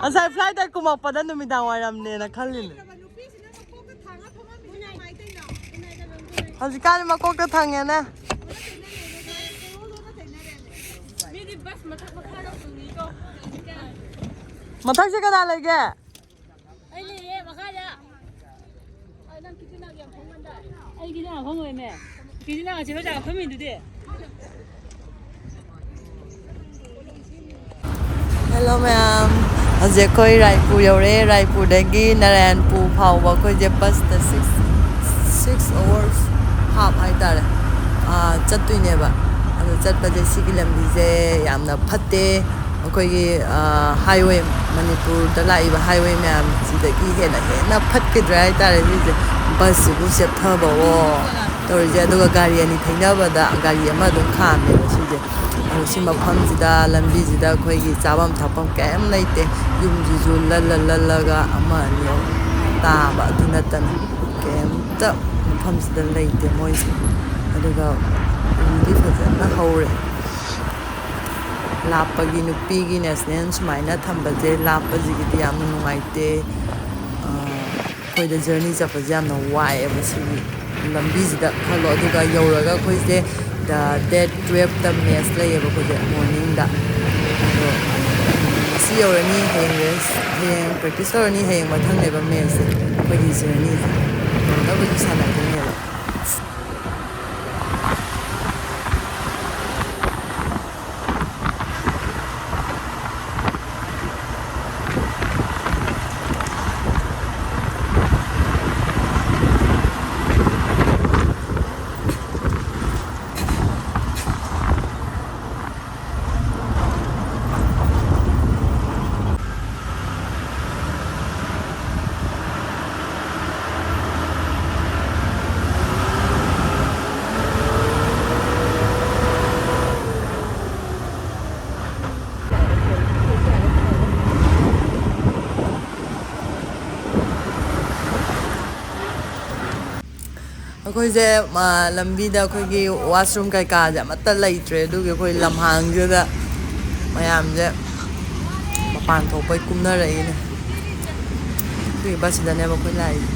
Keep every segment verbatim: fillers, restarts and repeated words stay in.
ꯉꯁꯥꯏ flight ꯇ ꯀꯨꯝꯃꯛꯄꯗ ꯅꯨꯃꯤꯗꯥꯡ ꯋꯥꯏꯔꯝꯅꯦꯅ ꯈꯜꯂꯤꯅꯦ꯫ ꯅꯨꯄꯤꯁꯤꯅ ꯃꯀꯣꯛꯇ ꯊꯥꯡꯉ ꯐꯝꯃꯝꯃꯤꯁꯦ ꯀꯃꯥꯏ ꯇꯧꯔꯤꯅꯣ? ꯃꯀꯣꯛꯇ ꯊꯥꯡꯉꯦꯅꯦ꯫ ꯃꯤꯗꯤ ꯕꯁ ꯃꯊꯛ ꯃꯈꯥ ꯌꯧꯗ꯭ꯔꯤꯉꯩꯗꯣ꯫ ꯃꯊꯛꯁꯦ ꯀꯅꯥ ꯂꯩꯒꯦ? ꯑꯩ ꯂꯩꯌꯦ ꯃꯈꯥꯗ꯫ ꯑꯩ ꯅꯪ ꯀꯤꯇꯤ ꯅꯥꯒ ꯌꯥꯝ ꯐꯝꯒꯟꯗꯥꯏ꯫ ꯑꯩ ꯀꯤꯇꯤ ꯅꯥꯒ ꯐꯝꯃꯣꯏꯃꯦ꯫ ꯀꯤꯇꯤ ꯅꯥꯒ ꯆꯦ ꯍꯣꯏ ꯆꯥꯒ ꯐꯝꯃꯤꯗꯨꯗꯤ꯫ Hello ꯃꯌꯥꯝ, ꯍꯧꯖꯤꯛ ꯑꯩꯈꯣꯏ ꯔꯥꯏꯄꯨꯔ ꯌꯧꯔꯦ꯫ ꯔꯥꯏꯄꯨꯔꯗꯒꯤ ꯅꯔꯥꯌꯟꯄꯨꯔ ꯐꯥꯎꯕ ꯑꯩꯈꯣꯏꯁꯦ ꯕꯁꯇ six, six hours half ꯍꯥꯏꯇꯥꯔꯦ, ꯑꯥ, ꯆꯠꯇꯣꯏꯅꯦꯕ꯫ ꯑꯗꯣ ꯆꯠꯄꯁꯦ ꯁꯤꯒꯤ ꯂꯝꯕꯤꯁꯦ ꯌꯥꯝꯅ ꯐꯠꯇꯦ꯫ ꯑꯩꯈꯣꯏꯒꯤ, ꯑꯥ, highway, ꯃꯅꯤꯄꯨꯔꯗ ꯂꯥꯛꯏꯕ highway ꯃꯌꯥꯝꯁꯤꯗꯒꯤ ꯍꯦꯟꯅ ꯍꯦꯟꯅ ꯐꯠꯈꯤꯗ꯭ꯔꯦ ꯍꯥꯏꯇꯥꯔꯦ ꯁꯤꯁꯦ꯫ ꯕꯁꯁꯤꯕꯨ ꯆꯦꯞꯊꯕꯋꯣ ꯇꯧꯔꯤꯁꯦ꯫ ꯑꯗꯨꯒ ꯒꯥꯔꯤ ꯑꯅꯤ ꯊꯩꯅꯕꯗ ꯒꯥꯔꯤ ꯑꯃ ꯑꯗꯨꯝ ꯈꯥꯝꯃꯦꯕ ꯁꯤꯁꯦ꯫ ꯑꯗꯣ ꯁꯤ ꯃꯐꯝꯁꯤꯗ, ꯂꯝꯕꯤꯁꯤꯗ ꯑꯩꯈꯣꯏꯒꯤ ꯆꯥꯐꯝ ꯊꯛꯐꯝ ꯀꯩꯝ ꯂꯩꯇꯦ꯫ ꯌꯨꯝꯁꯤꯁꯨ ꯂꯜꯂ ꯂꯜꯂꯒ ꯑꯃ ꯑꯅꯤ ꯑꯍꯨꯝ ꯇꯥꯕ ꯑꯗꯨ ꯅꯠꯇꯅ ꯀꯩꯝꯇ ꯃꯐꯝꯁꯤꯗ ꯂꯩꯇꯦ ꯃꯣꯏꯁꯦ꯫ ꯑꯗꯨꯒ ꯎꯗꯤ ꯐꯖꯅ ꯍꯧꯔꯦ꯫ ꯂꯥꯞꯄꯒꯤ, ꯅꯨꯄꯤꯒꯤ national ꯁꯨꯃꯥꯏꯅ ꯊꯝꯕꯁꯦ ꯂꯥꯞꯄꯁꯤꯒꯤꯗꯤ ꯌꯥꯝꯅ ꯅꯨꯡꯉꯥꯏꯇꯦ꯫ ꯑꯥ, ꯑꯩꯈꯣꯏꯗ journey ꯆꯠꯄꯁꯦ ꯌꯥꯝꯅ ꯋꯥꯏꯑꯦꯕ ꯁꯤꯒꯤ ꯂꯝꯕꯤꯁꯤꯗ ꯈꯜꯂꯣ꯫ ꯑꯗꯨꯒ ꯌꯧꯔꯒ ꯑꯩꯈꯣꯏꯁꯦ the date twelve ꯇ match ꯂꯩꯌꯦꯕ ꯑꯩꯈꯣꯏꯁꯦ morning ꯗ꯫ ꯑꯗꯣ ꯉꯁꯤ ꯌꯧꯔꯅꯤ, ꯍꯌꯦꯡ rest, ꯍꯌꯦꯡ practice ꯇꯧꯔꯅꯤ, ꯍꯌꯦꯡ ꯃꯊꯪꯅꯦꯕ match ꯁꯦ꯫ ꯑꯩꯈꯣꯏꯒꯤ journey ꯁꯦ ꯉꯝꯅꯕꯁꯨ ꯁꯥꯟꯅꯗꯣꯏꯅꯦꯕ꯫ ꯑꯩꯈꯣꯏꯁꯦ, ꯑ, ꯂꯝꯕꯤꯗ ꯑꯩꯈꯣꯏꯒꯤ washroom ꯀꯩꯀꯥꯁꯦ ꯑꯃꯠꯇ ꯂꯩꯇ꯭ꯔꯦ꯫ ꯑꯗꯨꯒꯤ ꯑꯩꯈꯣꯏ ꯂꯝꯍꯥꯡꯁꯤꯗ ꯃꯌꯥꯝꯁꯦ ꯃꯄꯥꯟ ꯊꯣꯛꯄꯩ ꯀꯨꯝꯅꯔꯛꯏꯅꯦ꯫ ꯑꯗꯨꯒꯤ ꯕꯁꯁꯤꯗꯅꯦꯕ ꯑꯩꯈꯣꯏ ꯂꯥꯛꯏꯁꯦ꯫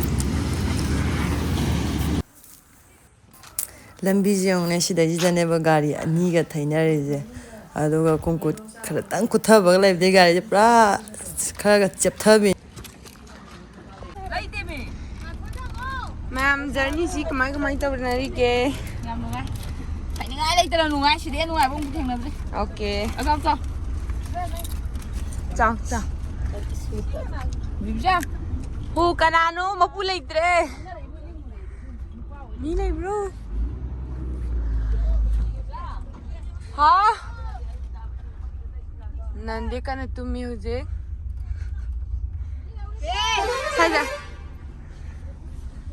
ꯂꯝꯕꯤꯁꯦ ꯌꯦꯡꯉꯨꯅꯦ, ꯁꯤꯗꯩꯁꯤꯗꯅꯦꯕ ꯒꯥꯔꯤ ꯑꯅꯤꯒ ꯊꯩꯅꯔꯤꯁꯦ꯫ ꯑꯗꯨꯒ ꯀꯨꯡꯀꯨꯠ ꯈꯔꯇꯪ ꯀꯨꯠꯊꯕꯒ ꯂꯩꯕꯗꯩ ꯒꯥꯔꯤꯁꯦ ꯄꯨꯔꯥ ꯈꯔꯒ ꯆꯦꯞꯊꯕꯤ꯫ ꯃꯌꯥꯝ, ꯖꯔꯅꯤꯁꯤ ꯀꯃꯥꯏ ꯀꯃꯥꯏ ꯇꯧꯅꯔꯤꯒꯦ? ꯌꯥꯝ ꯅꯨꯡꯉꯥꯏ꯫ ꯍꯥꯏꯅꯤꯡꯉꯥꯏ ꯂꯩꯇꯅ ꯅꯨꯡꯉꯥꯏ꯫ ꯁꯤꯗꯤ ꯅꯨꯡꯉꯥꯏꯕ ꯑꯃꯨꯛ ꯊꯦꯡꯅꯗ꯭ꯔꯤ꯫ ꯑꯣꯀꯦ꯫ ꯑꯆꯥ, ꯑꯆꯥ꯫ ꯆꯥꯎ, ꯆꯥꯎ꯫ ꯕꯤꯕꯤꯖꯥ꯫ ꯍꯣ, ꯀꯅꯥꯅꯣ? ꯃꯄꯨ ꯂꯩꯇ꯭ꯔꯦ꯫ ꯃꯤ ꯂꯩꯕ꯭ꯔꯣ? ꯍꯥ? ꯅꯟꯗꯤ ꯀꯟꯅ ꯇꯨꯝꯃꯤ ꯍꯧꯖꯤꯛ꯫ ꯁ꯭ꯋꯥꯏꯗ꯫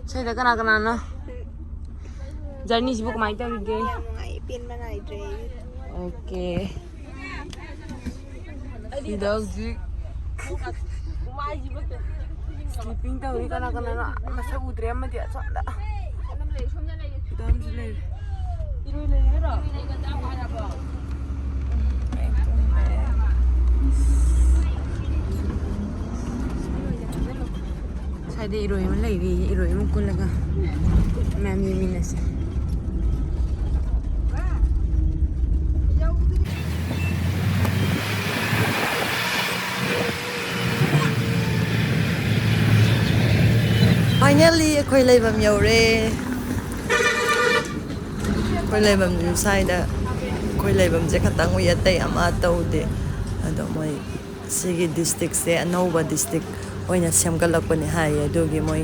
ꯁ꯭ꯋꯥꯏꯗ ꯀꯅꯥ ꯀꯅꯥꯅꯣ? ꯖꯔꯅꯤꯁꯤꯕꯨ ꯀꯃꯥꯏꯅ ꯇꯧꯔꯤꯒꯦ? ꯌꯥꯝ ꯅꯨꯡꯉꯥꯏ, ꯄꯦꯟꯕ ꯅꯥꯏꯗ꯭ꯔꯦ꯫ ꯑꯣꯀꯦ꯫ ꯁꯤꯗ ꯍꯧꯖꯤꯛ ꯁ꯭ꯂꯤꯞꯄꯤꯡ ꯇꯧꯔꯤ꯫ ꯀꯅꯥ ꯀꯅꯥꯅꯣ? ꯃꯁꯛ ꯎꯗ꯭ꯔꯦ꯫ ꯑꯃꯗꯤ ꯑꯁꯣꯝꯗ꯫ ꯁꯤꯗ ꯑꯃꯁꯨ ꯂꯩꯔꯤ꯫ ꯁ꯭ꯋꯥꯏꯗ ꯏꯔꯣꯏ ꯑꯃ ꯂꯩꯔꯤ꯫ ꯏꯔꯣꯏ ꯑꯃ ꯀꯨꯜꯂꯒ ꯃꯌꯥꯝ ꯌꯦꯡꯃꯤꯟꯅꯁꯦ꯫ Finally ꯑꯩꯈꯣꯏ ꯂꯩꯐꯝ ꯌꯧꯔꯦ꯫ ꯑꯩꯈꯣꯏ ꯂꯩꯐꯝꯁꯦ ꯁ꯭ꯋꯥꯏꯗ, ꯑꯩꯈꯣꯏ ꯂꯩꯐꯝꯁꯦ ꯈꯇꯪ ꯎꯏ, ꯑꯇꯩ ꯑꯃ ꯇꯧꯗꯦ꯫ ꯑꯗꯣ ꯃꯣꯏ ꯁꯤꯒꯤ ꯗꯤꯁꯇ꯭ꯔꯤꯛꯁꯦ ꯑꯅꯧꯕ ꯗꯤꯁꯇ꯭ꯔꯤꯛ ꯑꯣꯏꯅ ꯁꯦꯝꯒꯠꯂꯛꯄꯅꯦ ꯍꯥꯏꯌꯦ꯫ ꯑꯗꯨꯒꯤ ꯃꯣꯏ,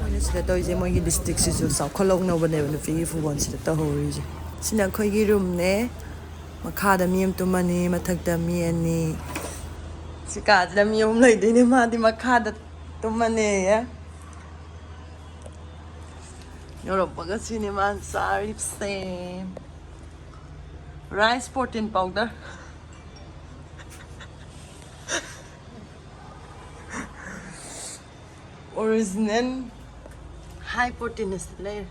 ꯃꯣꯏꯅ ꯁꯤꯗ ꯇꯧꯔꯤꯁꯦ, ꯃꯣꯏꯒꯤ ꯗꯤꯁꯇ꯭ꯔꯤꯛꯁꯤꯁꯨ ꯆꯥꯎꯈꯠꯂꯛꯅꯕꯅꯦꯕ ꯅꯨꯄꯤꯒꯤ ꯐꯨꯠꯕꯣꯜ ꯁꯤꯗ ꯇꯧꯍꯧꯔꯤꯁꯦ꯫ ꯁꯤꯅ ꯑꯩꯈꯣꯏꯒꯤ ꯔꯨꯝꯅꯦ꯫ ꯃꯈꯥꯗ ꯃꯤ ꯑꯃ ꯇꯨꯝꯃꯅꯤ, ꯃꯊꯛꯇ ꯃꯤ ꯑꯅꯤ꯫ ꯁꯤ ꯀꯥꯁꯤꯗ ꯃꯤ ꯑꯍꯨꯝ ꯂꯩꯗꯣꯏꯅꯦ꯫ ꯃꯥꯗꯤ ꯃꯈꯥꯗ ꯇꯨꯝꯃꯅꯦꯌꯦ꯫ ꯌꯧꯔꯛꯄꯒ ꯁꯤꯅꯦ ꯃꯥꯅ ꯆꯥꯔꯤꯕꯁꯦ꯫ Rice protein powder꯫ Original high protein ꯑꯁꯤ ꯂꯩꯔꯦ꯫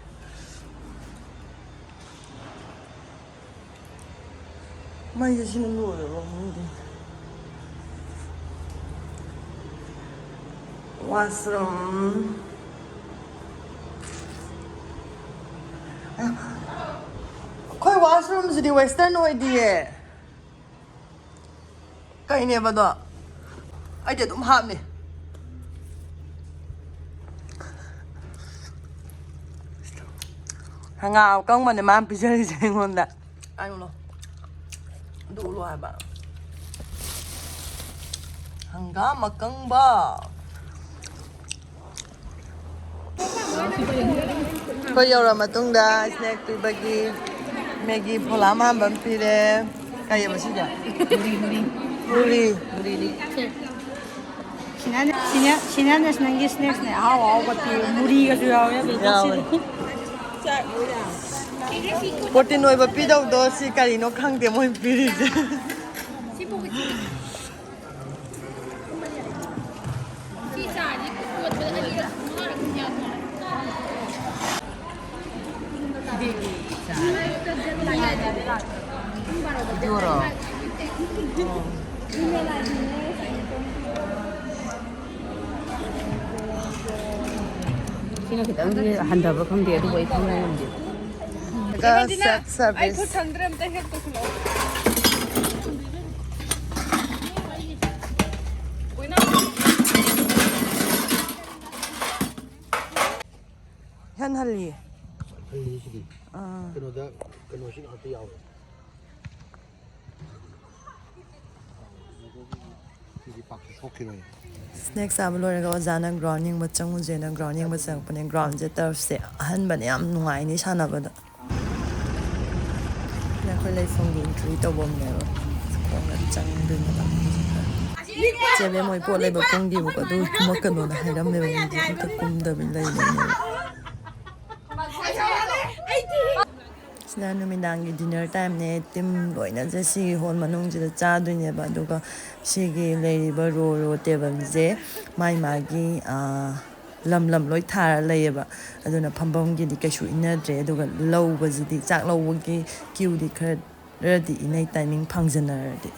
ꯃꯩꯁꯦ ꯁꯤꯅ ꯂꯣꯏꯔꯕ ꯈꯪꯗꯦ꯫ Washroom꯫ ꯑꯩꯈꯣꯏ washroomꯁꯤꯗꯤ western ꯑꯣꯏꯗꯤꯌꯦ꯫ ꯀꯩꯅꯦꯕꯗꯣ? ꯑꯩꯗꯤ ꯑꯗꯨꯝ ꯍꯥꯞꯅꯤ꯫ ꯍꯪꯒꯥꯝ ꯑꯀꯪꯕꯅꯦ ꯃꯥꯅ ꯄꯤꯖꯔꯤꯁꯦ ꯑꯩꯉꯣꯟꯗ꯫ ꯑꯩꯉꯣꯟꯗ ꯑꯗꯨ ꯎꯠꯂꯣ ꯍꯥꯏꯕ꯫ ꯍꯪꯒꯥꯝ ꯑꯀꯪꯕ꯫ ꯑꯩꯈꯣꯏ ꯌꯧꯔ ꯃꯇꯨꯡꯗ snack ꯄꯤꯕꯒꯤ ꯃꯦꯒꯤ ꯐꯣꯂꯥ ꯑꯃ ꯍꯥꯟꯕ ꯑꯃ ꯄꯤꯔꯦ꯫ ꯀꯩꯑꯕ ꯁꯤꯁꯦ? ꯃꯨꯔꯤ꯫ ꯁꯤꯅ, ꯁꯤꯅ, ꯁꯤꯅꯅꯦ ꯅꯪꯒꯤ snacksꯅꯦ꯫ ꯑꯍꯥꯎ ꯑꯍꯥꯎꯕ ꯄꯤ꯫ ꯃꯨꯔꯤꯒꯁꯨ ꯌꯥꯎꯋꯦ꯫ ꯌꯥꯎꯋꯦ꯫ Protein ꯑꯣꯏꯕ ꯄꯤꯗꯧꯗꯣ ꯁꯤ ꯀꯔꯤꯅꯣ ꯈꯪꯗꯦ ꯃꯣꯏ ꯄꯤꯔꯤꯁꯦ꯫ ꯁꯤꯅ ꯈꯤꯇꯪꯗꯤ ꯍꯟꯊꯕ꯭ꯔꯥ ꯈꯪꯗꯦ, ꯑꯗꯨꯕꯨ ꯑꯩ ꯈꯪꯕ ꯉꯝꯗꯦ꯫ ꯑꯗꯨꯒ self service꯫ ꯏꯍꯟ ꯍꯜꯂꯤꯌꯦ꯫ ꯍꯜꯂꯤꯁꯤꯗꯤ꯫ ꯑꯥ꯫ ꯀꯩꯅꯣꯗ, ꯀꯩꯅꯣꯁꯤ ꯉꯥꯛꯇ ꯌꯥꯎꯔꯦ꯫ ꯁꯤꯗꯤ ꯄꯥꯛꯁꯨ ꯁꯣꯛꯈꯤꯔꯣꯏ꯫ Snack ꯆꯥꯕ ꯂꯣꯏꯔꯒ ꯑꯣꯖꯥꯅ ground ꯌꯦꯡꯕ ꯆꯪꯉꯨꯁꯦꯅ ground ꯌꯦꯡꯕ ꯆꯪꯉꯛꯄꯅꯦ꯫ Groundꯁꯦ turfꯁꯦ ꯑꯍꯟꯕꯅꯦ, ꯌꯥꯝ ꯅꯨꯡꯉꯥꯏꯅꯤ ꯁꯥꯟꯅꯕꯗ꯫ ꯑꯩꯈꯣꯏ ꯂꯩꯐꯝꯒꯤ entry ꯇꯧꯐꯝꯅꯦꯕ꯫ ꯈꯣꯡꯅ ꯆꯪꯗꯣꯏꯅꯦꯕ꯫ ꯆꯦ ꯕꯦꯝ ꯍꯣꯏ ꯄꯣꯠ ꯂꯩꯕ ꯀꯨꯝꯈꯤꯕꯀꯣ, ꯑꯗꯨ ꯀꯨꯝꯃꯛꯀꯅꯣꯅ ꯍꯥꯏꯔꯝꯃꯦꯕ, ꯑꯩꯗꯤ ꯑꯝꯇ ꯀꯨꯝꯗꯕꯤ ꯂꯩꯕꯅꯦꯕ꯫ ꯁꯤꯅ ꯅꯨꯃꯤꯗꯥꯡꯒꯤ dinner timeꯅꯦ꯫ Team ꯂꯣꯏꯅꯁꯦ ꯁꯤꯒꯤ hall ꯃꯅꯨꯡꯁꯤꯗ ꯆꯥꯗꯣꯏꯅꯦꯕ꯫ ꯑꯗꯨꯒ ꯁꯤꯒꯤ ꯂꯩꯔꯤꯕ row row tableꯁꯦ ꯃꯥꯏ ꯃꯥꯒꯤ, ꯑꯥ, ꯂꯝ ꯂꯝ ꯂꯣꯏ ꯊꯥꯔ ꯂꯩꯌꯦꯕ꯫ ꯑꯗꯨꯅ ꯐꯝꯐꯝꯒꯤꯗꯤ ꯀꯩꯁꯨ ꯏꯟꯅꯗ꯭ꯔꯦ꯫ ꯑꯗꯨꯒ ꯂꯧꯕꯁꯤꯗꯤ, ꯆꯥꯛ ꯂꯧꯕꯒꯤ queueꯗꯤ ꯈꯔ ꯔꯗꯤ ꯏꯅꯩ timing ꯐꯪꯖꯅꯔꯗꯤ꯫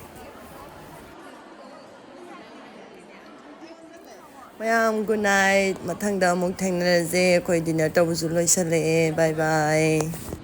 ꯃꯌꯥꯝ good night, ꯃꯊꯪꯗ ꯑꯃꯨꯛ ꯊꯦꯡꯅꯔꯁꯦ꯫ ꯑꯩꯈꯣꯏ dinner ꯇꯧꯕꯁꯨ ꯂꯣꯏꯁꯜꯂꯛꯑꯦ꯫ Bye bye꯫